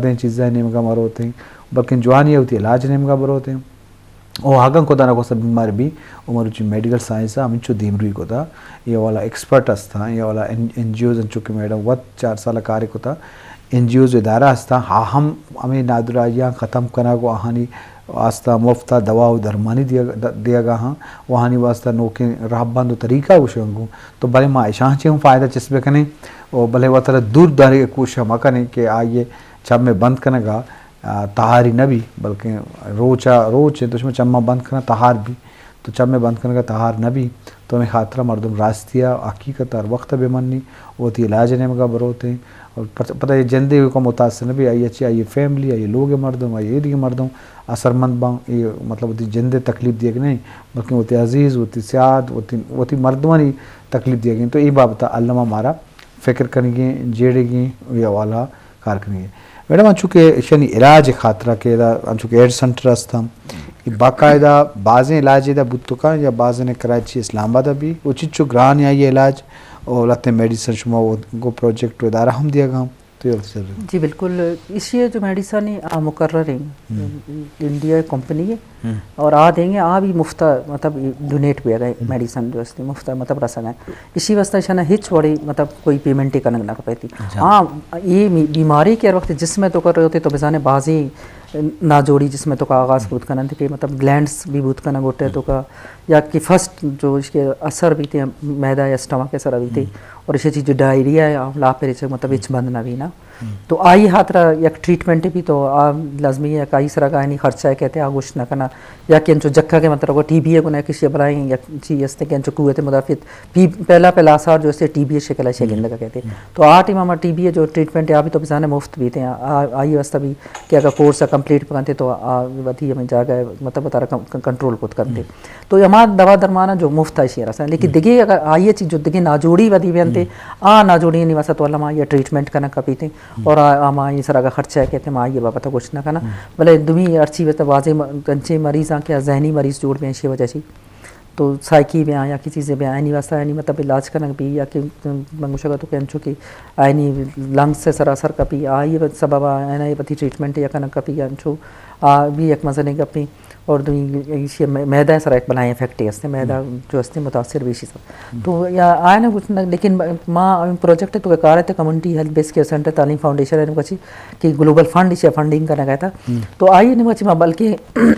دیں چیزاں نیمگا مروتیں، بلکن جوانی ء وتی علاج نیمگا بروتیں۔ او اگاں خدا نہ خواستہ بیمار بی، او مروچی میڈیکل سائنس ء ہمینچو دیمروی کتا، یہ والا ایکسپرٹ ہستاں، یہ والا این جی اوز انچو کہ میڈم وت چار سال کار کتا، این جی اوز ادارہ ہستاں، ہا ہم ہمیں نادراہیاں ختم کنگ و آہانی واسطہ مفت ء دوا و درمانی دیگ، دیگا ہاں، و آہانی واسطہ نوکیں رہبند و طریقہ گوشنگوں۔ تو بلے ما اشاں چے ہم فائدہ چست بکنیں، و بلے وترا دور داری کوشش مکنیں کہ آئیے چم بند کنگا آ، تہاری نہ بی، بلکیں روچ ء روچ انت، تو شما چماں بند کناں تہار بی، تو چم ء بند کنگ ء تہار نہ بی، تو ہمے خاطر ء مردم راستی ء حقیقت ء ہر وقت ء بہ منی، وتی علاج ء نیمگ ء بروتیں، اور پت-، پتہ اے جندے کو متاثر نہ بی، آئی ء چی، آئی ء فیملی، آئی ء لوگ ء مردم، آئی ء ایدگہ مردم اثرمند باں، اے مطلب وتی جند ء تکلیف دیگ نہیں، بلکیں وتی عزیز، وتی سیاد، وتی، وتی مردمانی تکلیف دیگ انت۔ تو اے بابت ء الما مارا فکر کنگی، جیڑگی، اے حوالہ کار کنگی۔ میڈم، انچو کہ ایشانی علاج خاطرہ کہ ادا انچو کہ ایڈ سینٹر است ہم، اے باقاعدہ بازیں علاج ادا بوت کن یا بازیں کراچی، اسلام آباد بی، او چچو گران یا یہ علاج، او لہتے میڈیسن شما وہ گو پروجیکٹ و ادارہ ہم دیا گا ہم، تو یہ سر۔ جی بالکل، ایشی جو میڈیسن آ مقرر ہیں، ہم۔ انڈیا کمپنی ہے، ہم۔ اور آ دیں گے، آ بھی مفت، مطلب ڈونیٹ بھی گئے، ہم۔ میڈیسن جو است مفت مطلب رسا گئے۔ اسی واسطہ ایشانا ہچ وڑی مطلب کوئی پیمنٹ ہی کنگ نہ کپیتی۔ اچھا۔ ہاں، یہ می-، بیماری کے وقت جسم تو کر رہے ہوتے تو بزانے بازی ناجوڑی جسم تو کا آغاز ہم۔ بوت کنن کہ مطلب گلینڈز بھی بوت کنن گوٹے ہم۔ تو کا، یا کہ فرسٹ جو اس کے اثر بھی تھے میدا یا اسٹمک کے سر بھی تھے، ہم۔ اور اسے چیز جو ڈائریا ہے، لاپے مطلب ہم۔ ہچ بند نہ بھی نا۔ ہم۔ تو آئی خاطر یک ٹریٹمنٹ بھی تو آ لازمی ہے کہ آئی سرا کا آنی خرچہ ہے کہتے آ گوشت نہ کنا، یا کہ انچو جکا کے مطلب ٹی بی ہے کو نہ کسی بلائیں یا چیز است کہ انچو قوت مدافعت بھی پہلا پہلا آثار جو است ٹی بی شکل ہے ہم۔ گندگا کہتے۔ ہم۔ تو آ ٹائم ہمارا ٹی بی جو ٹریٹمنٹ ہے آ بھی تو بزانے مفت بھی تھے، آ-، آئی واسطہ بھی کہ اگر کورس کمپلیٹ بکنتے تو آ وتی ہمیں جاگہ مطلب تارا کن-، کنٹرول کت کنتے۔ ہم۔ تو ہما دوا درمانا جو مفت ء شی رساں، لیکن ہم۔ دگہ اگر آئی ء چی جو دگہ ناجوڑی ودی بینتے، ہم۔ آ ناجوڑی نی واسطہ تو اللہ ما یہ ٹریٹمنٹ کنگ کپیتے، ہم۔ اور آ، آ ما یہ سرا کا خرچہ کہتے ما یہ بابت گوشت نہ کنا۔ ہم۔ بلے دومی ارچی وت واضح م-، انچے مریضاں کہ ذہنی مریض جوڑ بیں شی وجہ چی۔ تو سائیکی بیا یا کی چیزیں بیا، آئینی واسطہ آئینی مطلب علاج کنگ بی یا کہ من گوشگ تو کہ انچو کہ آئینی لنگس سے سراسر کپی، آئی سبب آئینہ وتی ٹریٹمنٹ یا کنگ کپی یا انچو آ بھی یک مزنیں گپیں۔ اور دومی ایشی ء مے-، میدہ ء سرا ایک بلائیں افیکٹ ہستے، میدہ ہم۔ جو ہستے متاثر بیشی سب۔ ہم۔ تو یا آئے نہ کچھ نہ، لیکن ما ہمیں پروجیکٹ تو کار ہے کمیونٹی ہیلتھ بیس کیئر سینٹر تعلیم فاؤنڈیشن ہے نمکچی کہ گلوبل فنڈ اسے فنڈنگ کرنا گیا تھا۔ ہم۔ تو آئی نمکچی ما بلکہ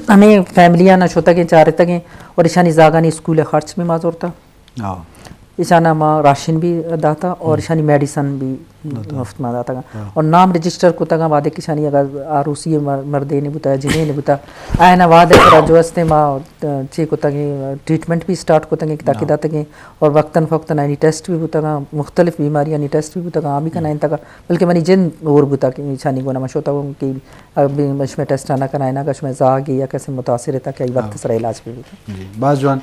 ہمیں فیملیاں نہ شوتگیں چارتگیں اور اشانی زاگانی اسکول خرچ بھی معذور تھا۔ ہاں۔ ایشانا ما راشن بھی داتا اور ہم۔ ایشانی میڈیسن بھی داتا۔ مفت ما داتا۔ ہاں۔ اور نام رجسٹر کتگا وعدے کہ ایشانی اگر آروسی مر-، مردین بوتا، جنین بوتا، آئینا وعدے کرا جو استے ما، چی کتگی، ٹریٹمنٹ بھی سٹارٹ کتگی کہ تاکہ ہاں۔ داتگی اور وقتاً فوقتاً آئینی ٹیسٹ بھی بوتگا، مختلف بیماریانی ٹیسٹ بھی بوتگا، آ بھی ہم۔ کنائیں تگا، بلکہ منی جن اور بوتا کہ ایشانی گونا ما شوتا کہ اب بھی شمئے ٹیسٹ نہ کنائیناں، اگاں شمئے زاگے یا کسے متاثر تکا ای وقت ہاں۔ سرا علاج بھی بیت۔ جی، باز جوان۔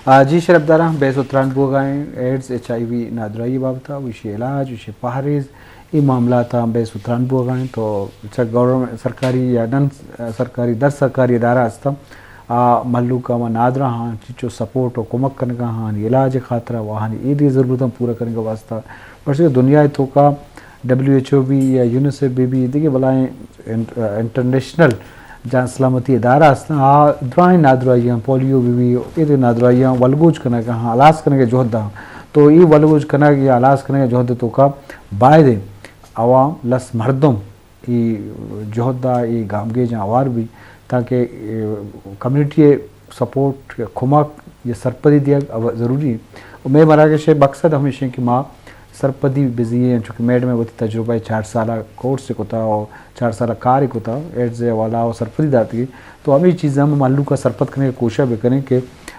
آ، جی شرپ داراں، بحث و تران بوگا ایں، ایڈز، ایچ آئی وی نادراہی بابتا، وشی علاج، وشی پہریز، ای معاملات ہم بحث و تران بوگا ایں۔ تو چہ گورنمنٹ، سرکاری یا نن سرکاری، در سرکاری ادارہ ہستاں، آ مہلوک ہم نادراہ ہاں، چچو سپورٹ و کمک کنگا ہاں، علاج خاطرہ و آہانی ایدی ضرورتاں پورا کنگا واسطہ۔ پرچہ دنیا توکا ڈبلیو ایچ او بی یا یونیسیف بی بی، دگہ بلائیں انٹ-، انٹرنیشنل جان سلامتی ادارہ ہستاں، آ درائیں نادراہیاں، پولیو بی بی، اے دگہ نادراہیاں ولگوج کنگ ء ہاں، ہلاس کنگ ء جہد ء ہاں۔ تو اے ولگوج کنگ یا ہلاس کنگ ء جہد ء توکا باید عوام لس مردم اے جہد ء اے گامگیجاں ہوار بی تاکہ اے کمیونٹی ء سپورٹ یا کمک یا سرپدی دیگ ضروری انت۔ و مئے مراگش ء مقصد ہمیش انت کہ ما سرپدی بزی انت، چونکہ میڈم ء وتی تجربہ ء چار سالہ کورس کتا و چار سالہ کار کتا، ایڈز ء حوالہ و سرپدی داتگی، تو ہمے چیزاں ہم مہلوک ء سرپد کنگ ء کوشش بکنیں کہ،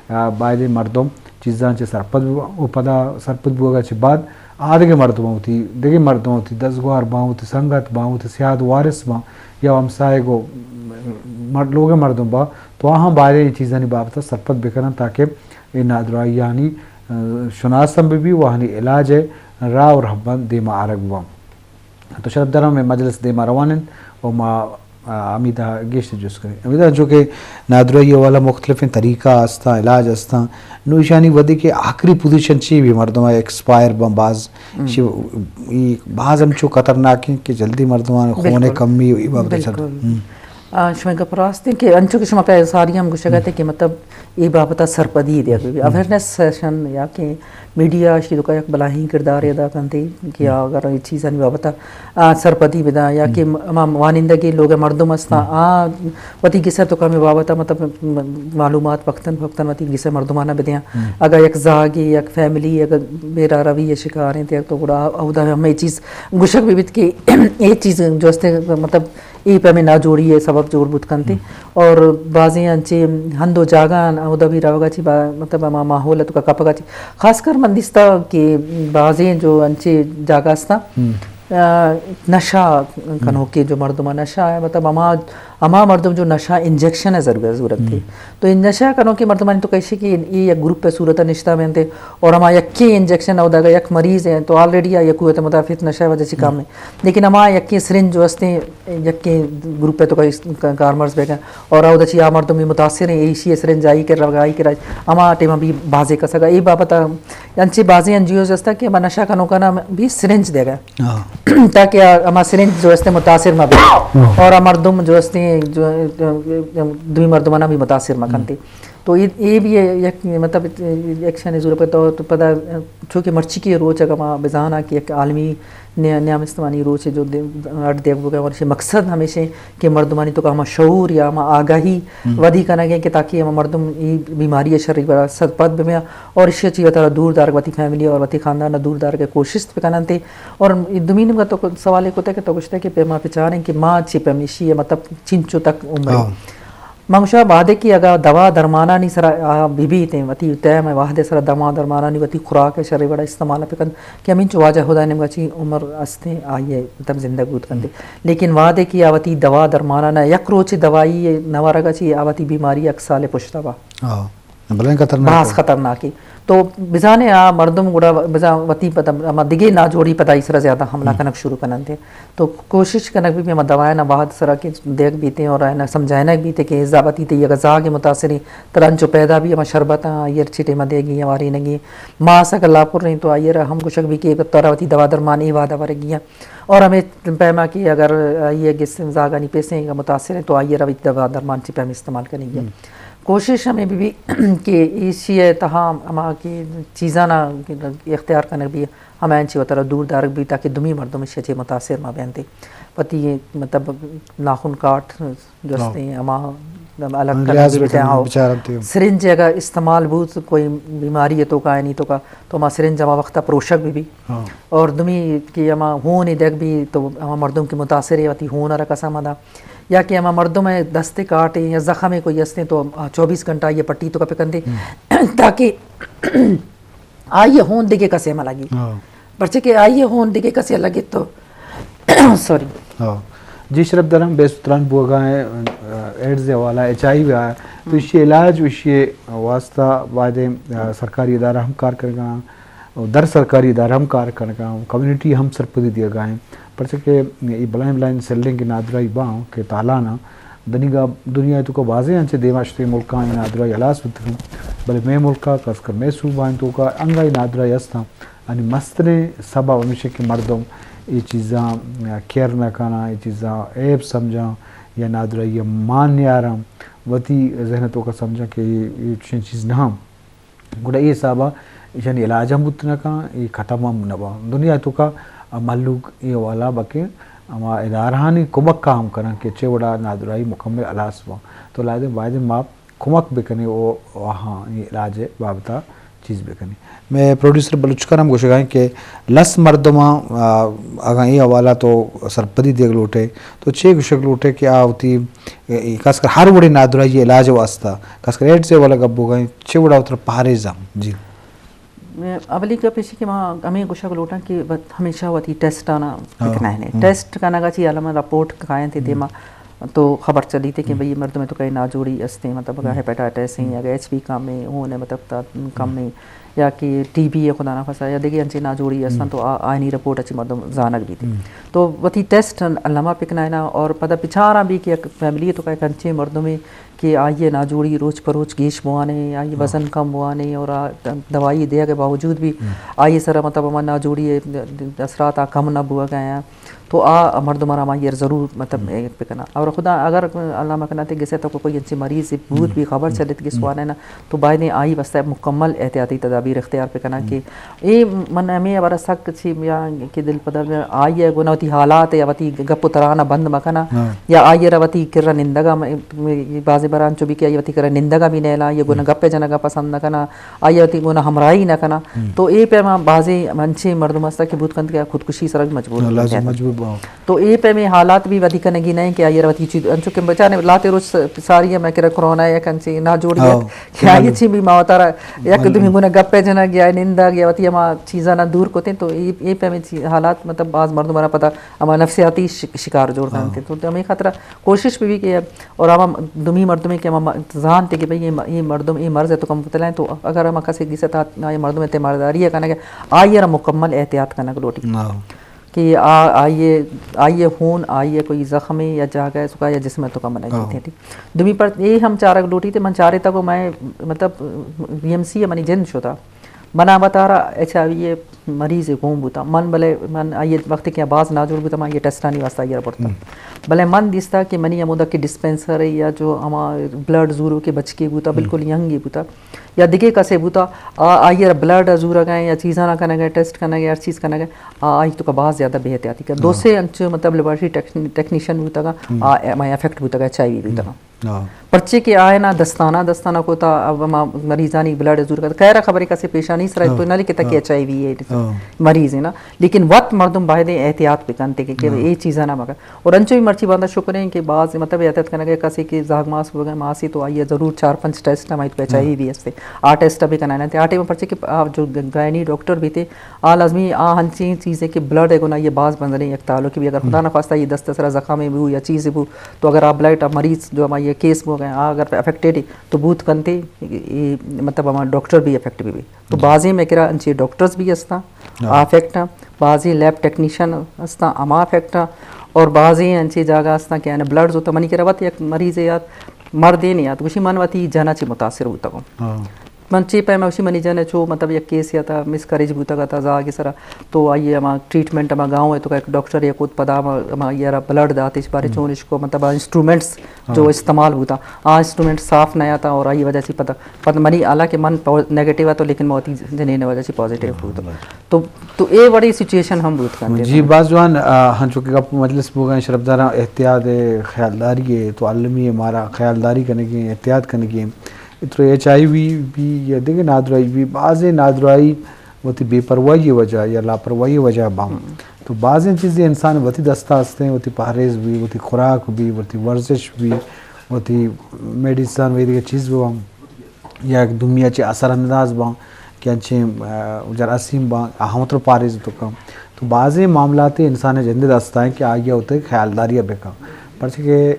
آ، باید مردم چیزاں چہ سرپد بباں و پدا سرپد بوگ ء چہ بعد آدگہ مردماں وتی، دگہ مردماں وتی دزگوار باں، وتی سنگت باں، وتی سیاد وارث باں یا ہمساہگ و مر-، لوگ ء مردم باں، تو آہاں باید اے چیزانی بابت ء سرپد بکنن تاکہ اے نادراہیانی، آ، شناس ہم بہ بی و آہانی علاج ء راہ و رہبند دیما آرگ بباں۔ تو شرپداراں، مئے مجلس دیما روان انت و ما آ، حمیدہ گیشتر جست کنیں۔ حمیدہ، چونکہ نادراہی والا مختلفیں طریقہ ہستاں، علاج ہستاں، نو ایشانی ودی کہ آخری پوزیشن چی بی مردم ایکسپائر بن باز، شی-، ای باز ہم چو خطرناک ہیں کہ جلدی مردمان خون کمی ای بابت سر۔ آ، شمئے گپ راست انت کہ انچو کہ شما پہ ساری ہم گوشگ ات کہ مطلب اے بابت ء سرپدی دیگ بہ بیت، اویئرنس سیشن یا کہ میڈیا اشی توکا یک بلاہیں کردارے ادا کنت کہ اگر اے چیزانی بابت ء، آ، سرپدی بداں یا کہ ہما وانندگیں لوگ ء مردم استاں، آ وتی گس ء توکا ہمے بابت ء مطلب معلومات وقتاً فوقتاً وتی گس ء مردماناں بدیاں۔ اگاں یک زاگے، یک فیملی اگاں بیرا روی ء شکار انت تو گڑا اودا ہمے چیز گوشگ بہ بیت کہ اے چیز جو است مطلب اے پہ ہمے ناجوڑی ء سبب جوڑ بوت کنت۔ اور بازیں انچیں ہند و جاگہاں اودا بھی روگا چی با-، مطلب ہما ماحول ء توکا کپگا چی۔ خاص کر من دیستا کہ بازیں جو انچیں جاگہ استاں، آ، نشہ کنوکیں جو مردم نشہ ہے، مطلب ہما، ہما مردم جو نشہ انجیکشن ء ضرورت، ضرورت ہے۔ تو نشہ کنوکیں مردمانی توکا ایشی کہ اے یک گروپ ء صورت ء نشتہ بنت اور ہما یکیں انجیکشن اودا اگاں یک مریض ہیں تو آلریڈی آئی قوت مدافعت نشہ ء وجہ چی کم ہے۔ لیکن ہما یکیں سرنج جو استیں یکیں گروپ ء توکا اس-، کا-، کارمرز بیگ ء اور اودا چی آ مردم بھی متاثر ہیں، ایشی ء سرنج آئی کر روگ ء، آئی کر ہما ٹائم بھی بازے کسگ ء۔ اے بابت ء انچیں بازیں این جی اوز ہستاں کہ ہما نشہ کنوکانا بھی سرنج دیگ ء تاکہ آ-، ہما سرنج جو است متاثر مہ بی اور آ مردم جو استیں جو، جو، دوی مردمانا بھی متاثر مہ کنتے۔ تو اے، اے بھی یک مطلب ایکشن ضرورت ہے۔ تو، تو پدا چونکہ مرچی کی روچ اگاں ما بزاناں کہ یک عالمی نیا-، نیام استمانی روچ ہے جو دے-، اڈ دیگ بوگا اور مقصد ہمیشہ کہ مردمانی توکا ہما شعور یا ہما آگاہی ودی کنگ ء کہ تاکہ ہما مردم ای بیماری ء شری گڑا سرپد بہ بیاں اور ایشی ء چی وتارا دور دارگ، وتی فیملی اور وتی خاندان ء دور دارگ ء کوشست بہ کننت۔ اور دومی نیمگا تو سوال ء کتگ کہ تو گوشتگ کہ پہ ما بچاریں کہ ما چی پہ ہمیشی ء مطلب چنچو تک عمر ء۔ من گوشاں وہدے کہ اگاں دوا درمانانی سرا آ بہ بیتیں، وتی ٹائم ء وہد ء سرا دوا درمانانی وتی خوراک ء شری وڑا استعمال بہ کنت، کہ ہمینچو واجہ ہدا نیمگا چی عمر استیں، آئی ء مطلب زندگ بوت کنت۔ لیکن وہدے کہ آ وتی دوا درماناں نہ، یک روچے دوائی نہ ورگا چی آ وتی بیماری یک سال پشتا با۔ ہاں، بلائیں خطرناک باز ہے۔ خطرناک ہے۔ تو بزانے آ مردم گڑا بزاں وتی پدا ہما دگے ناجوڑی پدا ای سرا زیادہ حملہ کنگ شروع کننت۔ تو کوشش کنگ بی ہما دوایاں وہد سرا کہ دیگ بیتیں اور آیاں سمجھائنگ بیتیں کہ زا-، وتی تئی اگاں زاگ متاثریں ترا انچو پیدا بی ہما شربتاں آئی ء چی ٹائما دیگی یا وارینگی۔ ماس اگاں لاپر رہیں تو آئی ء را ہم گوشگ بی کہ ترا وتی دوا درمان اے وہدا ورگی ہیں۔ اور ہمے پیما کہ اگر آئی ء گس زاگانی پیسیں متاثر ہیں تو آئی ء را وتی دوا درمان چی پیم استعمال کنگی ہیں۔ کوشش ہمیں بی بی کہ ایشی ء تہا ہما کہ چیزانا اختیار کنگ بی ہمے انچی وتارا دور دارگ بیت تاکہ دومی مردم ایشی ء چہ متاثر مہ بنت۔ وتی مطلب ناخن کاٹ جو استیں ہما الگ کنگ بیت۔ سرنج اگاں استعمال بوت کوئی بیماری ء توکا آیانی توکا تو ہما سرنج ہما وقتا پروشگ بہ بی۔ اور دومی کہ ہما ہون دگ بی تو ہما مردم کہ متاثر ہے وتی ہون ء را کسا مہ دا، یا کہ ہما مردم ء دست کاٹیں یا زخم کوئی استیں تو چوبیس گھنٹہ یہ پٹی توکا پکندے تاکہ آئی ء ہون دگہ کسے ء مہ لگی۔ پرچہ کہ آئی ء ہون دگہ کسے ء لگت تو سوری۔ جی شرپ دارم، بے ستران بوگا ہیں، ایڈز ء حوالہ، ایچ آئی وی آ، تو اشی علاج، اشی واسطہ باید سرکاری ادارہ ہم کار کرگا، در سرکاری ادارہ ہم کار کرگا، کمیونٹی ہم سرپدی دیگا ہیں۔ پرچہ کہ یہ بلائیں بلائیں سیلنگ نادرائی باں کہ تالان دنیگا، دنیا ء توکا بازیں انچیں دیما شتیں ملکاں اے نادراہی ہلاس بوتگ انت، بلے مئے ملک ء خاص کر مئے صوبہ ء توکا انگا اے نادراہی ہستاں۔ یعنی مستریں سبب ہمیش انت کہ مردم اے چیزاں کیئر نہ کناں، اے چیزاں عیب سمجھاں یا نادراہی ء مان نیاراں، وتی ذہن ء توکا سمجھاں کہ اے، اے چشیں چیز نہ انت۔ گڑا اے حساب ء ایشانی علاج ہم بوت نہ کن، اے ختم ہم نہ باں۔ دنیا ء توکا مھلوک اے حوالہ بلکیں ہما ادارہانی کمک ء ہم کنن کہ چے وڑا نادراہی مکمل ہلاس باں۔ تو لازم باید ما کمک بکنیں او آہاں اے علاج ء بابت ء چیز بکنیں۔ مئے پروڈیوسر بلوچ خان ہم گوشگا انت کہ لس مردماں، آ، اگاں اے حوالہ تو سرپدی دیگ لوٹے تو چے گوشگ لوٹے کہ آ وتی، اے، خاص کر ہر وڑیں نادراہی ء علاج ء واستہ، خاص کر ایڈز ء حوالہ گپ بوگا انت، چے وڑا وترا پہریزاں؟ جی۔ اولی گپ ایشی کہ ما ہمے گوشگ لوٹاں کہ وت-، ہمیشہ وتی ٹیسٹ آنا بکنائینے۔ ٹیسٹ کنگا چی علم رپورٹ کائیں تے دیما تو خبر چلیتے کہ بھئی مردم تو کئی ناجوڑی استیں، مطلب اگر ہیپیٹائٹس ہیں یا ایچ پی کم ہیں، ہون ہے، مطلب تا کم ہیں، یا کہ ٹی بی ہے خدا نہ خواستہ، یا دیگه انچیں ناجوڑی استن، تو آ آئینی رپورٹ اچی مردم زانگ بیتے۔ تو وتی ٹیسٹ الما پکنائنا اور پدا بچاراں بھی کہ یک فیملی تو کئی انچیں مردمے کہ آئی ناجوڑی روچ پر روچ گیش بوانے، آئی وزن کم بوانے اور آ دوائی دیگ کے باوجود بھی آئی سر مطلب ہما ناجوڑی اثرات آ کم نہ بوا گیا۔ تو آ مردم را ما ایر ضرور مطلب ایر بکناں۔ اور خدا اگر اللہ مکناتے گسے تو کوئی انچیں مریض بوت بھی خبر چلیت گس وانے نا، تو باید آئی واسطہ مکمل احتیاطی تدابیر اختیار بکناں کہ اے من ہمیں ہبر سک چی یا کہ دل پدر آئی گونا وتی حالات یا وتی گپ و ترانا بند مکناں یا آئی را وتی کرا نندگا، بازی بران چو بھی کہ آئی وتی کرا نندگا بھی نیلا، یہ گونا گپ جنگا پسند نہ کنا، آئی وتی گونا ہمراہی نہ کنا۔ تو اے پیما بازیں انچیں مردم ہستا کہ بوت کنت کہ خودکشی سرا بھی مجبور بوت کنت۔ تو اے پیمیں حالات بھی ودی کنگی نہ کہ آئی وتی چیز انچو کہ بچانے لاتے روچ ساری میں کرا کرونا یک انچیں ناجوڑی کہ آئی چی بھی ما وتارا یک دومی گونا گپے جنگ یا نندگ یا وتی ہما چیزانا دور کتیں، تو اے، اے پیمیں چی-، حالات مطلب باز مردم را پدا ہما نفسیاتی ش-، شکار جوڑ کنت۔ تو ہمیں خاطر کوشش بھی، بھی کہ اور ہما دومی مردمے کہ ہما زانتے کہ بھئی یہ م-، یہ مردم یہ مرض ہے تو کم پتلائیں، تو اگر ہما کسی کی سطح یہ مردم تے مرداری ہے کنگے، آئی را مکمل احتیاط کنگ لوٹی کہ آ-، آئی، آئی ہون، آئی کوئی زخم یا جاگہ سکا یا جسم تو کم نہیں تھے۔ ٹھیک۔ دومی پر یہ ہم چارگ لوٹی تے من چارے تا کو میں مطلب بی ایم سی منی جند شتا۔ منا وتارا ایچ آئی وی مریض گون بوتا۔ من بلے من آئی وقت کہ باز ناجوڑ بوتا، من یہ ٹیسٹانی واسطہ یہ برتا۔ بلے من دیستا کہ منی ہمودا کہ ڈسپنسر یا جو ہما بلڈ زورو کے بچکے بوتا، بالکل ینگی بوتا یا دگے کسے بوتا، آ-، آئی را بلڈ زورگا یا چیزانا کنگا، ٹیسٹ کنگا، ہر چیز کنگا، آ-، آئی تو کا باز زیادہ بے احتیاطی کر۔ دو سے انچو مطلب لیبارٹری ٹیکن-، ٹیکنیشن بوتا گا، آ-، میں افیکٹ بوتا گا، ایچ آئی وی بوتا گا۔ پرچے کہ آئے نا دستانہ، دستانہ کو تا اب ہما مریضانی بلڈ زور کا۔ خیر خبریں کسے پیشانی سرا تو نہ لکھتا کہ ایچ آئی وی ہے مریض ہے نا۔ لیکن وت مردم باید احتیاط بکنتے کہ، کہ اے چیزاں نہ مگر۔ اور انچو بھی مرچی بندہ شکر ہیں کہ باز مطلب احتیاط کنگے کسے کہ زاگ ماس ہو گئے ماسی تو آئیے ضرور چار پنچ ٹیسٹ ہمائی تو ایچ آئی وی ہستے۔ آ ٹیسٹ بھی کنانا تے۔ آ ٹائم پرچے کہ آ جو گائنی ڈاکٹر بھی تھے، آ لازمی آ ہنچیں چیزیں کہ بلڈ ہے گنا یہ باز بندنے یک تعلق بھی اگر خدا نہ خواستہ یہ دست سرا زخم بو یا چیز بو، تو اگر آ بلڈ آ مریض جو ہما یہ کیس بو گئے، آ اگر افیکٹڈ ہے تو بوت کنتے، یہ مطلب ہما ڈاکٹر بھی افیکٹ بھی بھی۔ تو بازیں میں کرا انچے ڈاکٹرز بھی ہستاں، آ افیکٹ ہیں، بازیں لیب ٹیکنیشن ہستاں، ہما افیکٹ ہیں، اور بازیں انچے جاگہ ہستاں کہ آنے بلڈ ہوتا منی کرا وت یک مریض یات مردین یات گوشی من وتی جنا چی متاثر ہوتا گوں۔ من چی پیم اوشی منی جن چو مطلب یک کیس یا تا مسکریج بوتگ تا زاگ سرا، تو آئی ہما ٹریٹمنٹ ہما گاؤں ہے تو ایک ڈاکٹر یک ات پدا ہما، ہما آئی را بلڈ داتش بارے چون اشکو مطلب انسٹرومنٹس جو استعمال بوتا، آ انسٹرومنٹ صاف نہ آتا اور آئی وجہ سے پتہ، پتہ منی حالانکہ من پو-، نیگیٹو ہے تو لیکن موتی جنین وجہ سے پازیٹیو بوتا۔ تو، تو اے وڑی سچویشن ہم بوت کنتے جی۔ باز جوان، آ، ہنچو کہ گپ مجلس بوگا شرفداراں احتیاط ہے، خیالداری ہے، تو عالمی ہے، مارا خیالداری کنگی، احتیاط کنگی۔ اترو ایچ آئی وی بی یا دگہ نادراہی بی، بازیں نادراہی وتی بے پرواہی وجہ یا لاپرواہی وجہ باں۔ تو بازیں چیزیں انسان وتی دستا ہستیں، وتی پہریز بی، وتی خوراک بی، وتی ورزش بی، وتی میڈیسن وی دگہ چیز بی باں، یا دنیا چہ اثر انداز باں کہ انچیں، آ، جراثیم باں، آ ہم ترو پہریز تو کم۔ تو بازیں معاملات انسان جند دستا ہیں کہ آگیا ہوتے خیالداری بکن۔ پرچہ کہ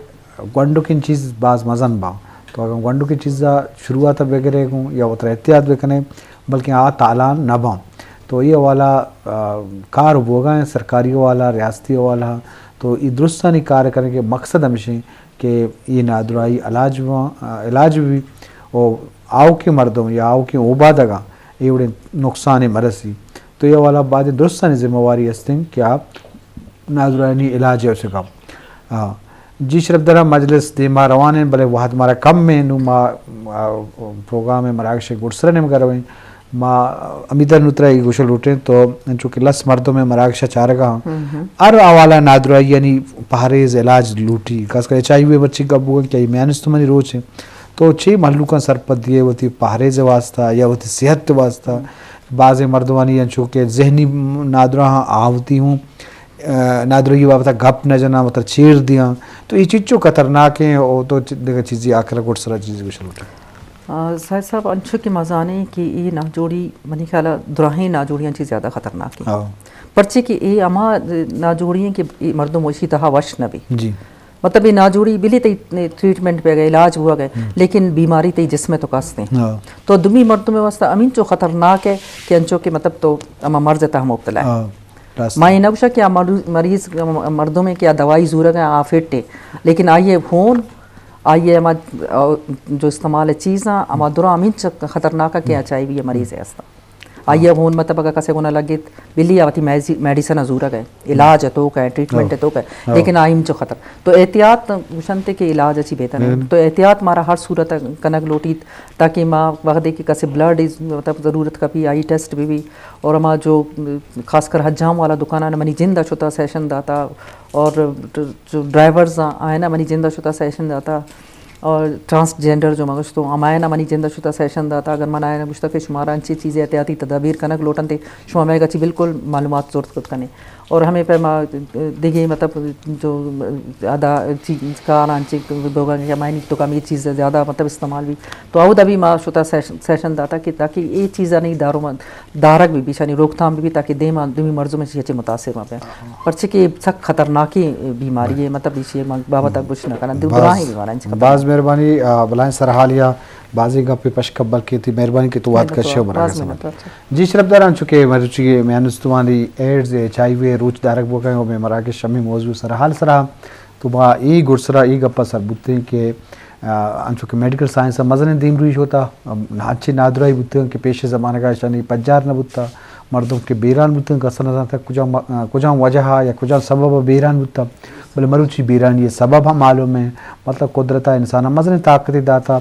گونڈکیں چیز باز مزن باں۔ تو اگاں گونڈکیں چیزا شروعات ء بگرے گوں یا وترا احتیاط بکنے، بلکیں آ تالان نہ باں۔ تو اے حوالہ، آ، کار بوگا ہیں سرکاری حوالہ، ریاستی حوالہ۔ تو اے درستانی کار کرنے کے مقصد ہمیشہ کہ اے نادراہی علاج باں، آ، علاج بھی او آؤکیں مردم یا آؤکیں اوبادگاں اے وڑیں نقصان مرسی۔ تو اے حوالہ بعد درستانی ذمہ واری استیں کہ آ نادراہانی علاج ء چہ گپ۔ آ، جی شرفدار، مجلس دیما روان انت، بلے وہد مارا کم انت، نوں ما، آ، پروگرام ء مراگش ء گڈسر ء نیمگا رویں۔ ما امیدر نوں ترا اے گوشگ لوٹیں تو انچو کہ لس مردم ء مراگش ء چارگا ہاں۔ ہر حوالہ نادراہی یعنی پہریز علاج لوٹی، خاص کر ایچ آئی وی مرچی گپ بوگن کہ آئی میان استمانی روچ انت۔ تو چے مہلوکاں سرپد دیئے وتی پہریز ء واسطہ یا وتی صحت ء واسطہ؟ بازیں مردمانی انچو کہ ذہنی نادراہاں آوتی ہوں۔ آ، نادراہی بابت ء گپ نہ جناں، وتر چیر دیاں، تو اے چچو خطرناک ہیں، او تو چ-، دگہ چیزی آخر گڈ سرا چیزی گوشگ لوٹاں۔ آ، ساحر صاحب، انچو کہ ما زانیں کہ اے ناجوڑی، منی خیال ء دراہیں ناجوڑیاں چی زیادہ خطرناک ہیں۔ ہاں۔ پرچے کہ اے ہما ناجوڑی ہیں کہ اے مردم وشی تہا وش نہ بی۔ جی۔ مطلب، یہ ناجوڑی بلی تئی ٹریٹمنٹ پہ گئے، علاج ہوا گئے، لیکن بیماری تئی جسم تو کاستے ہیں۔ تو دومی مردم واسطہ امین چو خطرناک ہے کہ انچو کہ مطلب تو اما مرض تہ مبتلا ہے۔ ما یہ نہ گوشا کہ آ مریض، مریض مردم ہے کہ آ دوائی زورگ ہے، آ فٹ ہے، لیکن آئیے ہون، آئیے اما جو استعمال چیزاں، اما درا امین چو خطرناک ہے کہ ایچ آئی وی مریض ہے استا۔ آئی ء ہون مطلب اگہ کسے گونا لگیت، بلی آ وتی میزی-، میڈیسن ء زورگ ء، علاج ء توک ء، ٹریٹمنٹ ء توک ء، لیکن آئی ہم چو خطر۔ تو احتیاط گوشنتے کہ علاج ء چی بہتر انت۔ تو احتیاط مارا ہر صورت ء کنگ لوٹیت، تاکہ ما وہدے کہ کسے بلڈ مطلب ضرورت کپی، آئی ٹیسٹ بہ بی، اور ہما جو خاص کر حجام والا دکاناں منی جند ء شتا سیشن داتا، اور جو ڈرائیورز آئے نا منی جند ء شتا سیشن داتا، اور ٹرانسجینڈر جو مگوش تو ہمائے نا منی جند ء شتا سیشن داتا، اگر من آئے نا گوشتا کہ شمارا انچی چیزیں احتیاطی تدابیر کنگ لوٹنتے، شما مئے گچی بالکل معلومات زرت کت کنے۔ اور ہمیں پہ ما دگے مطلب جو ادا چیز کار انچی بوگا کہ ہمائنی تو کم یہ چیز زیادہ مطلب استعمال بھی، تو اودا بھی ما شتا سیشن، سیشن داتا کہ تاکہ یہ چیزانی دارو دارگ بہ بی، ایشانی روکتھام بہ بی، تاکہ دیما دومی مردم ایشی ء چہ متاثر مہ بہ۔ پرچہ کہ سک خطرناکیں بیماری ہے، مطلب ایشی ء بابت ء گوش نہ کناں، دو باز، دراہیں بیمار ہیں۔ باز مہربانی، آ، بلائیں سرحالی ء بازیں گپے پش کپ، بلکہ تئی مہربانی کہ تو وات کشے و مراگش۔ جی شرپداراں، چونکہ مروچی میان استمانی ایڈز، ایچ آئی وی روچ دارگ بوگا ہیں و مئے مراگش ہمیں موضوع سرحال سرا تو ما اے گڈسرا اے گپا سر بوتیں کہ آ، انچو کہ میڈیکل سائنس ء مزنیں دیمروی شوتا، ام، انچیں نادراہی بوتگ کہ پیش زمانگ ء اشانی پجار نہ بوتا، مردم کہ بیران بوتگ کس نہ زانتا کجام، آ، کجام وجہ ء یا کجام سبب ء بیران بوتا، بلے مروچی بیرانی ء سبب ہم معلوم ہے، مطلب قدرت ء انسان ء مزنیں طاقتے داتا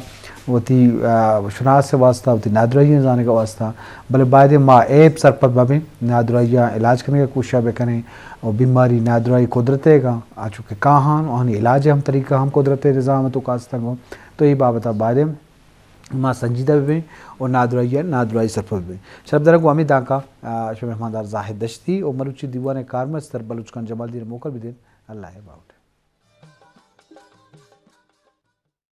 وتی، آ، شناس ء واسطہ، وتی نادراہی زانگ ء واسطہ، بلے باید ما ایپ سرپد ببیں، نادراہی ء علاج کنگ ء کوشش بکنیں و بیماری نادراہی قدرت ء گا، آ چونکہ کاہان و آنی علاج ء ہم طریقہ ہم قدرت ء نظام ء تو کاستگ۔ تو اے بابت ء باید ما سنجیدہ بہ بیں و نادراہی ء نادراہی سرپد بہ بیں۔ شرپداراں گوں ہمے دانکا، آ، شمئے مہماندار زاہد دشتی و مروچی دیوان ء کارمستر بلوچ خان جمالدین ء موکل بدین۔ اللہ ء باہوٹ۔